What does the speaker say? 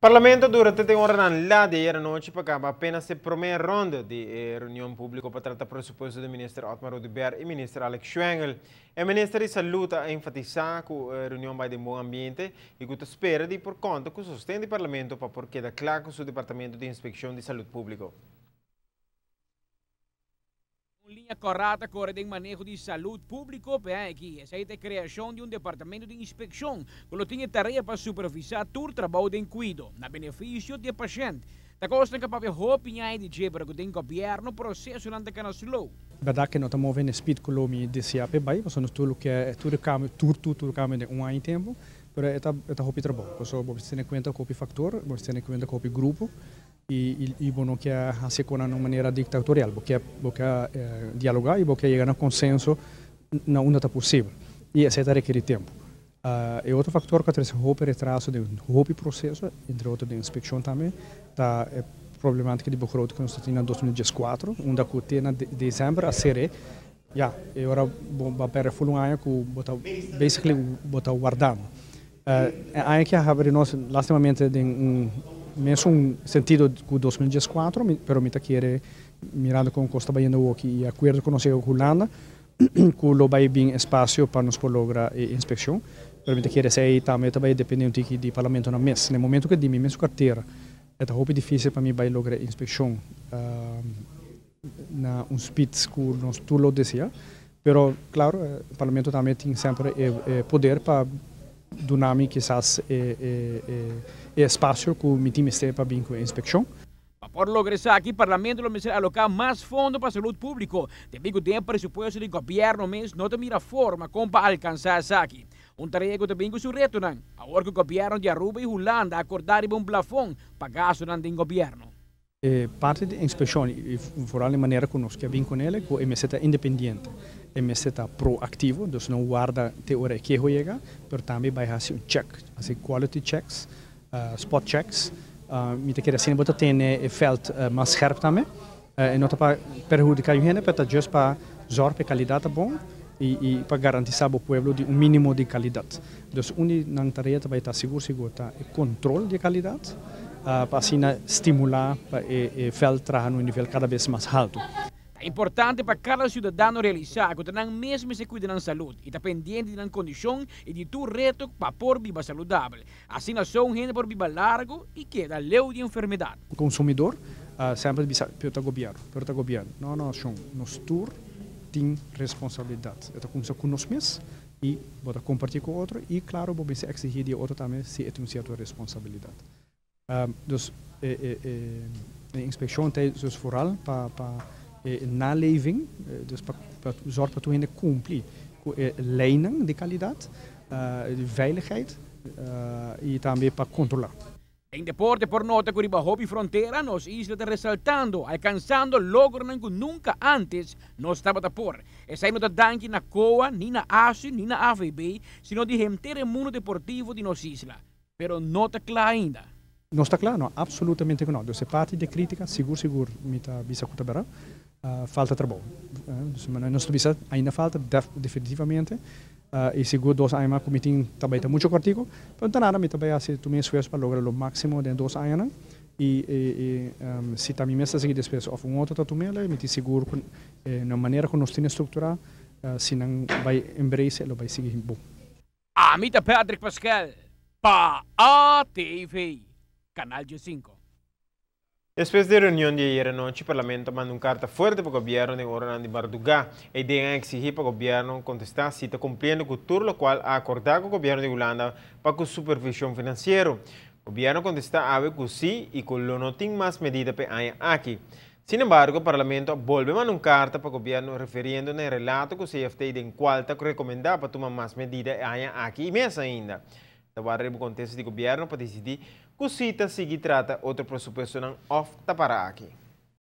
Parlamento a dura te den oranan lat di ayera nochi pa caba apenas e prome ronda di e reunion publico pa trata presupuesto di Minister Otmar Oduber y Minister Alex Schwengle. E Minister di Salud a enfatisa cu e reunion bay den bon ambiente y cu ta spera di por conta cu sosten di Parlamento pa por keda cla cu su Departamento di Inspeccion di Salud Publico. Un liña kòrá ta kore den maneho di salud públiko p'e aki. Esei ta e kreashon di un departamento di inspekshon ku lo tin e tarea pa supervisá tur trabou den kuido, na benefisio di e pashènt. Ta kosnan ku a papia hopi aña di dje, pero ku den gobièrnu prosesonan ta kana slow. Berdad cu no ta move na speed cu lo mi desea p'e bay, pasobra nos tur lo ke tur e cambio, tur tur tur cambio den un aña y tempo, pero e ta hopi trabou, pasobra bo mester tene cuenta cu hopi factor, bo mester tene cuenta cu hopi grupo y bo no ke haci cu nan na un manera dictatorial, bo ke dialoga y bo ke yega na consenso na unda ta posibel y esey ta rekeri tempo. E otro factor cu a trece hopi retraso den hopi proceso, entre otro den inspeccion tambe, ta e problematica di begroting cu nos tin na 2014, unda cu te na december a cera, ya, y ora bo a perde full un aña cu bo ta basically bo ta wardando. Aña aki a habri nos lastimamente den un mesun sentido cu 2014, pero mi ta kere, mirando con cos ta bayendo aki y acuerdo cu nos cu Hulanda, cu lo bay bin espacio pa nos por logra e inspeccion. Pero mi ta kere esey tambe ta bay depende un tiki di parlamento nan mes. Na momento cu di mi mes cartera, ta hopi dificil pa mi bay logra inspeccion na un speed cu nos tur lo desea. Pero, claro, parlamento tambe tin semper e poder pa duna mi kisas e espacio cu mi tin mester pa bin cu inspeccion. Pa por logra esaki, parlamento lo mester aloca mas fondo pa salud publico. Debí cu den presupuesto di gobierno mes no ta mira forma con pa alcansa esaki. Un tarea cu tambe cu su retonan. Awor cu gobierno di Aruba y Hulanda a acorda un plafond pa gastonan di gobierno. Parti di inspeccion, y vooral e manera cu nos kier bin cu ne, cu e mester ta independiente, e mester ta proactivo, dus no warda te ora cu yega, pero tambe bay haci un check, haci quality checks, spot checks, mi ta kere asina bo ta tene e veld mas scherp tambe, y no ta pa perhudica hende, pero just pa zorg pa calidad ta bon y pa garantisa e pueblo di un minimo di calidad. Dus un di nan tarea tambe ta sigur sigur ta e control di calidad, pa asina stimula pa e veld traha na un nivel cada bes mas halto. Ta importante pa cada ciudadano realisa cu nan mes mester cuida nan salud y ta pendiente di nan condicion y di tur reto pa por biba saludabel. Asina so un hende por biba largo y keda leu di enfermedad. E consumidor semper bisa, pero ta gobierno, pero ta gobierno. No, no, shon, nos tur tin responsabilidad. Ta cuminsa cu nos mes y bo ta comparti cu otro y, claro, bo mester exigi di otro tambe si tin un cierto responsabilidad. Dus e inspeccion ta dus vooral pa naleving, dus pa zorg pa tur hende cumpli cu e leynan di calidad, di veiligheid y tambe pa controla. Den deporte por nota cu riba hopi frontera nos isla ta resaltando, alcansando logro cu nunca antes nos tabata por. Esey no ta danki na COA, ni na ASU, ni na AVB, sino di henter mundo deportivo di nos isla. Pero no ta cla ainda. No ta cla, no, absolutamente no. Dus e parti di critica, sigur, sigur, mi ta bisa cu ta falta trabou. Nos ta bisa ainda falta definitivamente. Y sigur 2 aña cu mi tin tambe ta mucho cortico, pero no nada, mi tambe ta haci mi esfuerso pa logra lo maximo den 2 aña. Y si tambe mi sigui despues of un otro ta tuma, mi ta sigur cu na manera cu nos tin structura, si nan bay embrace, lo bay sigui bon. Ami ta Patrick Pascal, pa ATV, Canal 5. Despues di e reunion di ayera nochi, Parlamento a manda un carta fuerte pa gobierno den ora di marduga. E idea ta exigi pa gobierno contesta si ta cumpliendo cu tur locual a acorda cu gobierno di Hulanda pa cu supervision financiero. Gobierno a contesta awe cu si y cu lo no tin mas medida pa e aña aki. Sin embargo, Parlamento a bolbe manda un carta pa gobierno refiriendo na e relato cu CFT den cual ta recomenda pa tuma mas medida e aña aki y mes ainda. Awor e contesta di gobierno pa dicidi cu si ta sigui trata otro presupuesto of ta para aki.